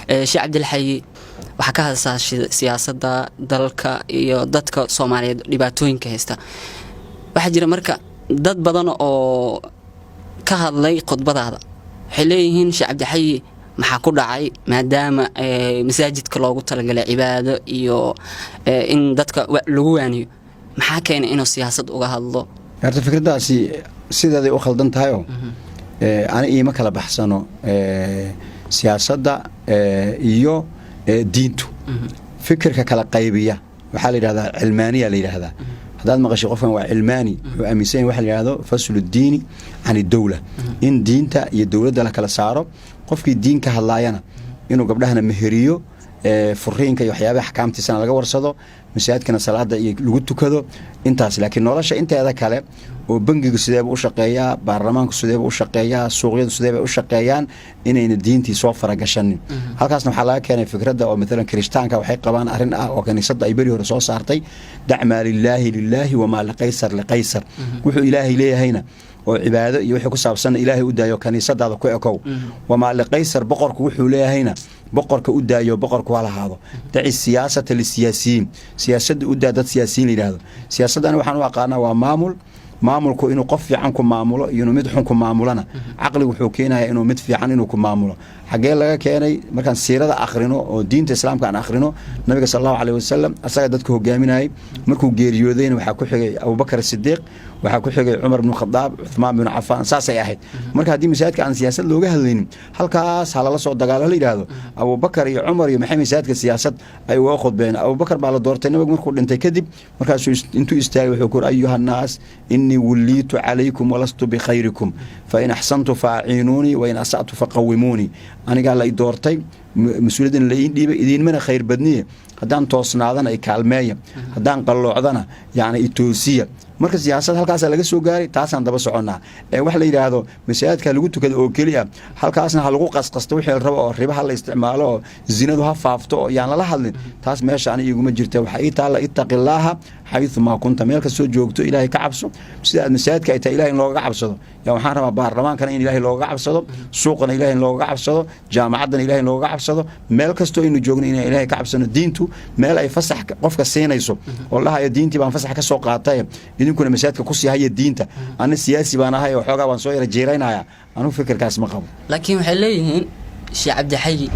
Sheekh Cabdilxayi, waxaa ka hadlaysaa siyaasadda dalka iyo dadka Soomaaliyeed dhibaatooyinka haysta. Waxaa jira marka dad badan oo ka hadlay khudbadaada, waxay leeyihiin, "Sheekh Cabdixayi maxaa ku dhacay?" Maadaama masaajidka loogu talagalay cibaado iyo in dadka lagu waaniyo, maxaa keenay inuu siyaasad uga hadlo? Horta fikraddaasi sideeday u khaldan tahayoo ani iima kala baxsano siyaasadda iyo diintu. Fikirka kala qaybiya waxaa la yidhahdaa cilmaaniya la yidhaahdaa. Haddaad maqashay qofkan waa cilmaani, wuxuu aaminsan yahay waxa la yidhahdo faslu diini can idowla, in diinta iyo dowladda la kala saaro. Qofkii diin ka hadlaayana inuu gabdhahana meheriyo, furiinka iyo waxyaabaha axkaamtiisana laga warsado, masaajidkana salaada iyo lagu tukado intaas. Laakiin nolosha inteeda kale oo bangigu sideeba u shaqeeyaa, baarlamaanku sideeba u shaqeeyaa, suuqyadu sideeba u shaqeeyaan, inayna diintii soo faragashanin. Halkaasna waxaa laga keenay fikradda oo maalan kirishtaanka waxay qabaan arrin ah oo kaniisadda ay beri hore soo saartay: dac maa lilaahi lilaahi wamaa liqaysar liqaysar. Wuxuu Ilaahay leeyahayna oo cibaado iyo wixii ku saabsanna Ilaahay u daayo, kaniisadaada ku ekow. Wamaa liqaysar, boqorku wuxuu leeyahayna boqorka u daayo, boqorku ha lahaado. Daci siyaasata lisiyaasiyiin, siyaasadda u daa dad siyaasiyiin la yidhaahdo. Siyaasaddani waxaan u aqaanaa waa maamul. Maamulku inuu qof fiican ku maamulo iyo inuu mid xun ku maamulona, caqligu wuxuu keenayaa inuu mid fiican inuu ku maamulo. Xaggee laga keenay? Markaan siirada akhrino oo diinta Islaamka aan akhrino, Nabiga sal Allahu caleyh wasalam asaga dadka hogaaminayay. Markuu geeriyoodayna waxaa ku xigay Abubakar Sidiiq, waxaa ku xigay Cumar bnu Khadaab, Cuthmaan binu Cafaan. Saasay ahayd. Marka haddii masaajidka aan siyaasad looga hadlaynin, halkaas ha lala soo dagaalo, la yidhaahdo Abubakar iyo Cumar iyo maxay masaajidka siyaasad ay uga khudbeen? Abubakar baa la doortay Nabigu markuu dhintay kadib. Markaasuu intuu istaagay wuxuu ku yiri: "Ayuha nnaas, innii wulliitu calaykum walastu bikhayrikum, fain axsantu faaciinuunii wain asa'tu faqawimuunii." Anigaa la i doortay, mas-uuliyaddan la iin dhiibay, idiinmana khayr badniye. Haddaan toosnaadana i kaalmeeya, haddaan qalloocdana yacni i toosiya. Marka siyaasad halkaasaa laga soo gaaray, taasaan daba soconnaa. Ee wax la yidhaahdo masaajidka lagu tukada oo keliya, halkaasna ha lagu qasqasto wixii la rabo oo riba ha la isticmaalo oo zinadu ha faafto oo yaan lala hadlin, taas meesha ani iguma jirta. Waxaa ii taalla: ittaqi Illaaha xayumaa kunta. Meel kastoo joogto Ilaahay ka cabso. Sida aad masaajidka ay tahay Ilahay in loogaga cabsado, yaa waxaan rabaa baarlamaankana in Ilahay loogaga cabsado, suuqana Ilahay in loogaga cabsado, jaamacaddana Ilahay in loogaga cabsado, meel kastoo aynu joogno inaan Ilahay ka cabsano. Diintu meel ay fasax qofka siinayso oo dhahayo diintii baan fasax ka soo qaatay, idinkuna masaajidka kusii haya diinta, ana siyaasi baan ahay oo xoogaa baan soo yara jiiraynaya, anugu fikirkaas ma qabo. Laakiin waxay leeyihiin, Sheekh Cabdixayi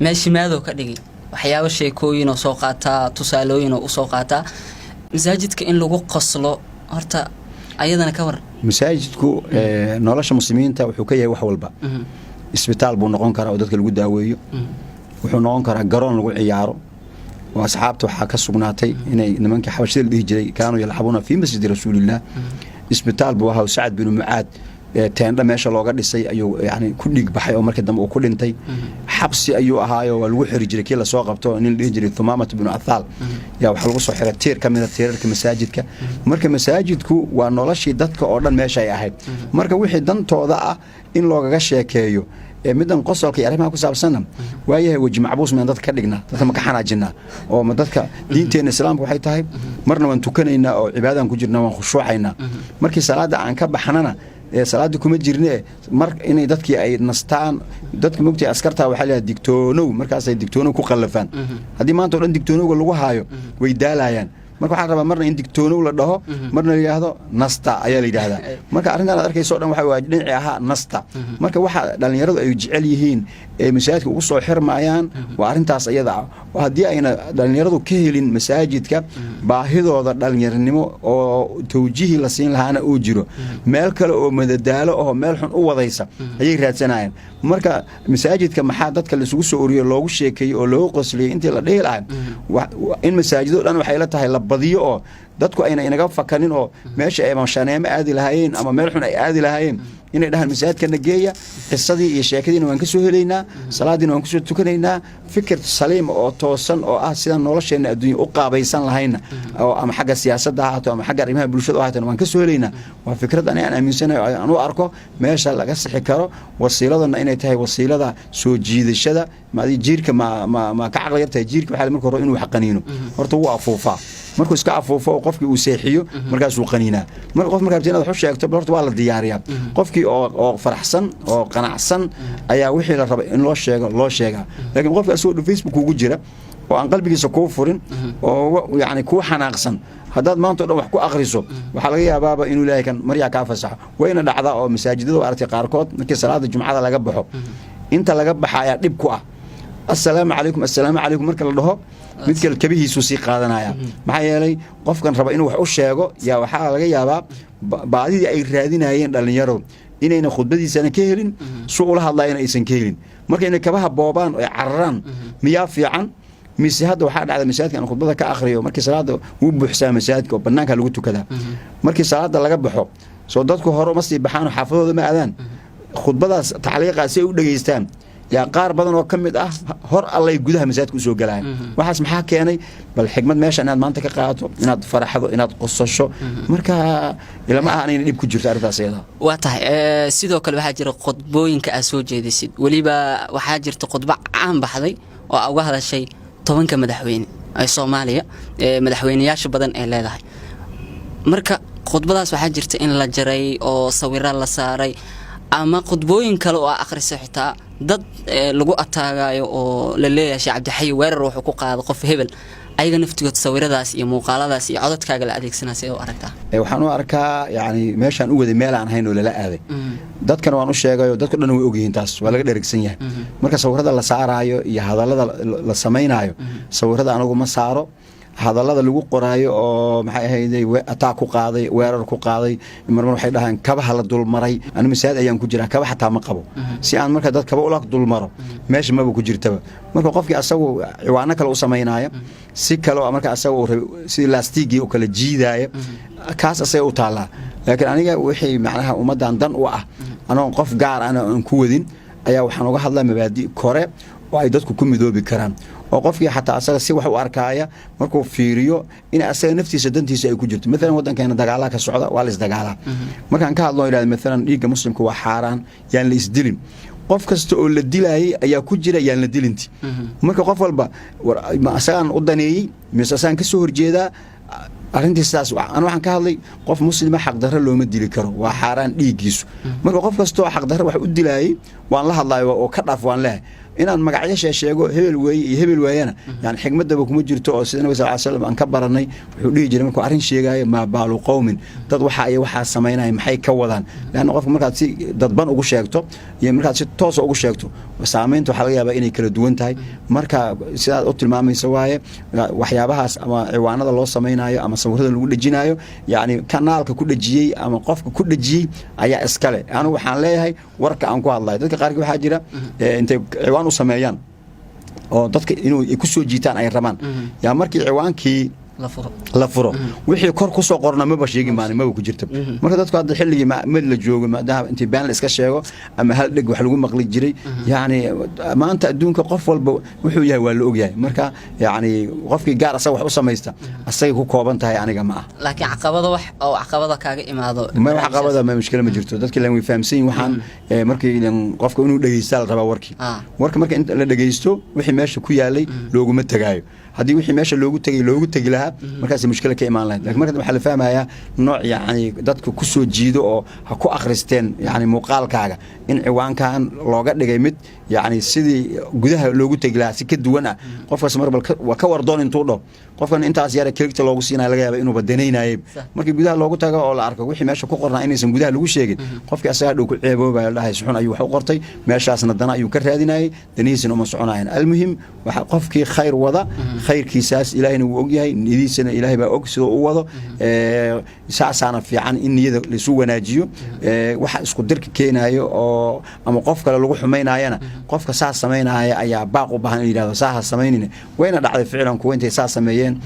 meeshii maadoo ka dhigay, waxyaabo sheekooyin oo soo qaataa, tusaalooyin oo usoo qaataa, masaajidka in lagu qoslo horta ayadana ka war. Masaajidku nolosha muslimiinta wuxuu ka yahay wax walba. Isbitaal buu noqon karaa oo dadka lagu daaweeyo, wuxuu noqon karaa garoon lagu ciyaaro, oo asxaabta waxaa ka sugnaatay inay nimankii xabashida la dhihi jiray kaanuu yalcabuuna fii masjidi Rasuulillaah. Isbitaal buu ahaa. Sacad binu Mucaad teendha meesha looga dhisay ayuu yani ku dhiig baxay oo markii dambe uu ku dhintay. Xabsi ayuu ahaayo, waa lagu xiri jiray kii lasoo qabto. Nin la dhihi jiray Thumaamat binu Athaal yaa waxaa lagu soo xiray tiir ka mida tiirarka masaajidka. Marka masaajidku waa noloshii dadka oo dhan meesha ay ahayd. Marka wixii dantooda ah in loogaga sheekeeyo, ee middan qosolka iyo arrimaha ku saabsanna, waayahay, weji macbuus miyaan dadka ka dhignaa? Dadka ma ka xanaajinaa? Oo ma dadka diinteenna Islaamka waxay tahay marna waan tukanaynaa oo cibaadaan ku jirnaa, waan khushuucaynaa. Markii salaadda aan ka baxnana, salaada kuma jirne, mar inay dadkii ay nastaan. Dadka mogtay askartaa waxaa la digtoonow, markaasay digtoonow ku qallafaan. Haddii maanta o dhan digtoonowga lagu haayo, way daalayaan. Marka waxaa rabaa marna in digtoonow la dhaho, marna la yidhaahdo nasta ayaa la yidhaahdaa. Marka arrintan aad arkayso o dhan waxa waa dhinaci ahaa nasta. Marka waxa dhallinyaradu ay jecel yihiin ee masaajidka ugu soo xirmayaan waa arrintaas iyada ah. Oo haddii ayna dhallinyaradu ka helin masaajidka baahidooda dhallinyaranimo oo tawjiihi la siin lahaana uu jiro, meel kale oo madadaalo oo meel xun u wadaysa ayay raadsanayaan. Marka masaajidka maxaa dadka laisugu soo oriyo, loogu sheekeeyey oo loogu qosliyey intii la dhihi lahaa, in masaajido dhan waxay la tahay la badiyo oo dadku ayna inaga fakanin, oo meesha ay ama shaneemo aadi lahaayeen ama meel xun ay aadi lahaayeen, inay dhahaan masaajidkana geeya, qisadii iyo sheekadiina waan ka soo helaynaa, salaadiina waan kusoo tukanaynaa, fikir saliim oo toosan oo ah sidaan nolosheenna adduunya u qaabaysan lahayna, oo ama xagga siyaasadda ha ahaato ama xagga arrimaha bulshada u ahaatona, waan ka soo helaynaa. Waa fikrad ani aan aaminsanayo, aan u arko meesha laga sixi karo, wasiiladana inay tahay wasiilada soo jiidashada. Maadi jiirka ma ka caqli yartahay? Jiirka waxaa marka hore inuu wax qaniino horta wuu afuufaa. Markuu iska afuufo oo qofkii uu seexiyo, markaasuu qaniinaa. Marka qof markaa rabtid inaad wax u sheegto, bal horta waa la diyaariyaa. Qofkii oo faraxsan oo qanacsan ayaa wixii la rabay in loo sheego loo sheegaa. Laakiin qofka asagoo dhan Facebook kugu jira oo aan qalbigiisa kuu furin oo yani kuu xanaaqsan, haddaad maanta o dhan wax ku akriso, waxaa laga yaabaaba inuu Ilaahay kan maryaa kaa fasaxo. Wayna dhacdaa oo masaajidada waa aragtay qaarkood, markii salaada Jumcada laga baxo, inta laga baxa ayaa dhib ku ah. "Assalaamu calaykum, assalaamu calaykum" marka la dhaho, mid kale kabihiisuu sii qaadanaya. Maxaa yeelay, qofkan raba inuu wax u sheego yaa waxaa laga yaabaa baadidii ay raadinayeen dhallinyaro inayna khudbadiisana ka helin, su ula hadlayana aysan ka helin. Marka inay kabaha boobaan oo ay cararaan miyaa fiican? Mise hadda waxaa dhacda masaajidka aan khudbada ka akhriyo, markii salaada wuu buuxsaa masaajidka oo banaanka lagu tukadaa. Markii salaada laga baxo, soo dadku hore uma sii baxaan oo xaafadooda ma aadaan. Khudbadaas tacliiqaas si ay u dhegeystaan yaa qaar badan oo ka mid ah hor allay gudaha masaajidka usoo galayaan. Waxaas maxaa keenay? Bal xigmad meesha inaad maanta ka qaadato, inaad faraxdo, inaad qosasho. Marka ilama aha inayna dhib ku jirto arrintaas iyada. Waa tahay. Sidoo kale waxaa jira khudbooyinka aad soo jeedisid. Weliba waxaa jirta khudbo caan baxday oo aa uga hadashay 10-ka madaxweyne ee Soomaaliya, madaxweyneyaasha badan ee leedahay. Marka khudbadaas waxaa jirta in la jaray oo sawira la saaray, ama khudbooyin kale oo aa akhriso xitaa dad lagu ataagayo oo la leeyahay Sheekh Cabdixayi weerar wuxuu ku qaado qof hebel. Ayaga naftigood sawiradaas iyo muuqaaladaas iyo codadkaaga la adeegsanaa, sidee u aragtaa? Waxaan u arkaa yani meeshaan u waday meel aan ahayn oo lala aaday. Dadkana waan u sheegayo, dadka dhan way ogyihiin, taas waa laga dheregsan yahay. Marka sawirada la saaraayo iyo hadallada la samaynaayo, sawirada anagu ma saaro. Hadallada lagu qoraayo oo maxay ahayday, ataa ku qaaday, weerar ku qaaday, marmar waxay dhahaan kabaha la dulmaray. Anu masaajid ayaan ku jiraa, kaba xataa ma qabo si aan marka dad kaba ula dulmaro, meesha maba ku jirtaba. Marka qofkii asagu ciwaano kale u samaynaya, si kale oo marka asaga uu rabay, sidii laastigii oo kale jiidaaya, kaas asaga u taallaa. Laakiin aniga wixii macnaha ummaddan dan u ah, anoon qof gaar ana aan ku wadin, ayaa waxaan uga hadlaa mabaadi kore oo ay dadku ku midoobi karaan, oo qofkii xataa asaga si wax u arkaaya markuu fiiriyo in asaga naftiisa dantiisa ay ku jirto. Maalan waddankeena dagaalaa ka socda, waa la isdagaalaa. Markaan ka hadlo idhahda maalan dhiigga Muslimka waa xaaraan, yaan la isdilin, qof kasta oo la dilaayay ayaa ku jira yaan la dilinti. Marka qof walba ma asagaan u daneeyey mise asagaan ka soo horjeedaa arrintii sidaas? An waxaan ka hadlay qof Muslima xaqdarro looma dili karo, waa xaaraan dhiiggiisu. Marka qof kastoo xaqdarro wax u dilaayay waan la hadlayo oo ka dhaaf waan leehay. Inaan magacyo sheego, hebel weeye iyo hebel weeyana, yani xigmadaba kuma jirto. Oo sida Nabiga sal ly slam aan ka baranay, wuxuu dhihi jiray markuu arrin sheegaayo: "Maa baalu qowmin", dad waxa ay waxaa samaynaya maxay ka wadaan? Leanna qofka markaad si dadban ugu sheegto iyo markaad si toosa ugu sheegto, saamaynta waxaa laga yaabaa inay kala duwan tahay. Marka sidaad u tilmaamaysa waaye, waxyaabahaas ama ciwaanada loo samaynayo ama sawirada lagu dhejinayo, yacni kanaalka ku dhejiyey ama qofka ku dhejiyey ayaa iskale. Anigu waxaan leeyahay warka aan ku hadlayo. Dadka qaarkii waxaa jira intay ciwaan u sameeyaan oo dadka inuu ku soo jiitaan ay rabaan, yaa markii ciwaankii la furo, wixii kor kusoo qorna maba sheegi maan, maba ku jirta. Marka dadku hadda xilligii mid la joogo, maadaama intii been la iska sheego ama hal dheg wax lagu maqli jiray, yacni maanta adduunka qof walba wuxuu yahay waa la ogyahay. Marka yacni qofkii gaar asaga wax u samaysta asagay ku kooban tahay, aniga ma ah. Laakiin caqabado wax oo caqabada kaaga imaado? Ma wax caqabada, ma mushkila ma jirto. Dadki lan way fahamsan yihin. Waxaan markii qofka inuu dhegeystaa la rabaa warkii. Warka marka inta la dhegeysto, wixii meesha ku yaalay looguma tegaayo. Haddii wixii meesha loogu tegay loogu tegi lahaa, markaas mushkila ka imaan lahayd. Lakin marka waxaa la fahmayaa nooc yacni dadka ku soo jiido oo ha ku akhristeen yacni muuqaalkaaga, in ciwaankan looga dhigay mid yacni sidii gudaha loogu tegi lahaa si ka duwan ah. Qofkaas mar bal waa ka wardoon intuu dhaho, qofkan intaas yara keligta loogu siinaya laga yaaba inuuba danaynayay. Markii gudaha loogu tago oo la arko wixii meesha ku qornaa inaysan gudaha lagu sheegin, qofkii asagaa dhow ku ceeboobaya, dhahay suxun ayuu wax u qortay, meeshaasna dana ayuu ka raadinayay, danihiisana uma soconayan. Almuhim, waxa qofkii khayr wada, khayrkiisaas Ilaahayna wuu ogyahay, niyadiisana Ilaahay baa og sidoo u wado. Saasaana fiican in niyada laisu wanaajiyo. Waxa isku dirka keenayo oo ama qof kale lagu xumaynayana, qofka saas samaynaya ayaa baaq u baahan in yidhahdo saa ha samaynina. Wayna dhacday ficlan kuwa intay saa sameeyeen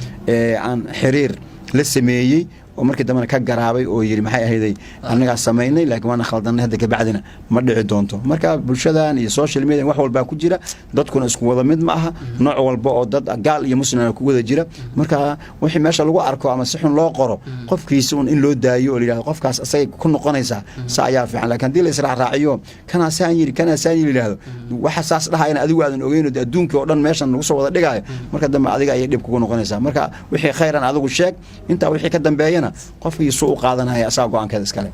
aan xiriir la sameeyey. Oo markii dambena ka garaabay oo yidhi, "Maxay ahayday, annagaa samaynay, laakiin waana khaldanay, hadda kabacdina ma dhici doonto." Marka bulshadan iyo social media wax walbaa ku jira, dadkuna isku wada mid ma aha, nooc walba oo dad gaal iyo muslimna ku wada jira. Marka wixii meesha lagu arko ama si xun loo qoro, qofkiisa un in loo daayo oo la yidhahdo qofkaas asagay ku noqonaysaa, sa ayaa fiican. Laakiin haddii la israacraaciyo, kanaa saan yidhi, kanaa saan yidhi yidhahdo, waxa saas dhahayana adigu aadan ogeyn oo adduunkii oo dhan meeshan lagu soo wada dhigaayo, marka dambe adiga ayay dhib kugu noqonaysaa. Marka wixii khayran adigu sheeg, intaa wixii ka dambeeyana qofkii suu u qaadanaya asaga go-aankeeda iskale.